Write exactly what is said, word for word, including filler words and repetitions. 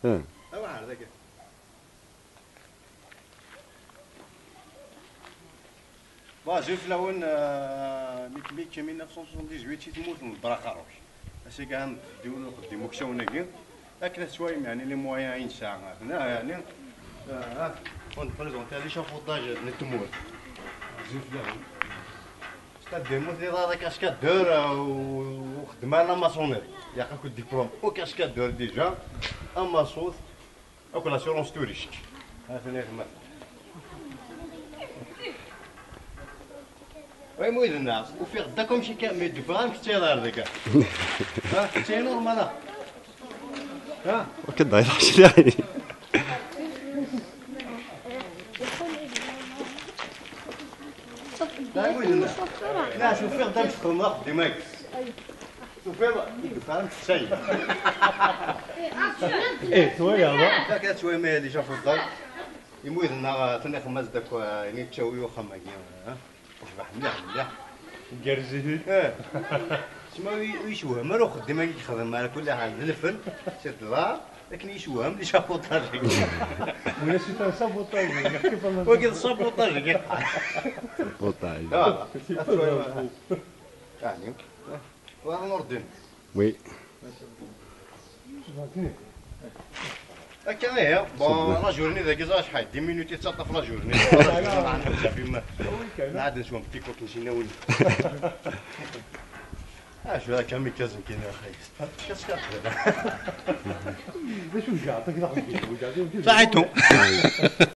Ah. Awa ar dagi. Bon, azul fell-awen, euh, nekk, nekk mille neuf cent soixante-dix-huit i tmurt n Lbraxaruc. Ass-agi ad nbeddu uxeddim uksawen-agi, akken ad twayem, yeɛni, les moyens i nesɛa. Hna, yeɛni, euh, on présente l'échafaudage n tmurt. Azul fell-awen. C'est-à-dire, ma tella d cascadeur, euh, u, u xeddem la maçonnerie. Yaq-ak diplôme au cascadeur déjà, amaṣut, akk l'assurance touriste. Ha-t-an gma. Way mu yid-nneɣ, ufiɣ-d akk amcik, mais d-ufiɣ am kečč ar dagi. Ha, kečč normal. Ha? Wakken d-ay tḥecci. Way mu yid-nneɣ. La, ufiɣ-d amcik, axeddim-agi. Tufiḍ, i d-ufiɣ am kečč. Eh, twalaḍ, ha? Yak ad twayem, eh, déjà fuddan. Imud-nneɣ, eh, tenna xemmaz dakk, eh, ini ttawi uxxam-agi, eh, ucbeḥ mliḥ, mliḥ. Gerrez-it-id. Eh. Sma ur, ur yecwhem ara uxeddim-agi yexdem ara kulli ḥal d lfen, c'est de l'art, akken yecwhem les sabotages-agi. Wagi d sabotage-agi. Sabotage. Ah, yeɛni. Wa Nurdin. Oui. Akka, eh, bon, la journée dagi ẓer acḥal, dix minutes i tettaṭṭaf la journée. La journée, nɛedda cwiya n tikuk n cinawen. Ah, je vais à kamikaze, kina, xayes. Qu'est-ce qu'il y a? D acu jjaɛṭ-ik d axeddim? Saḥitu.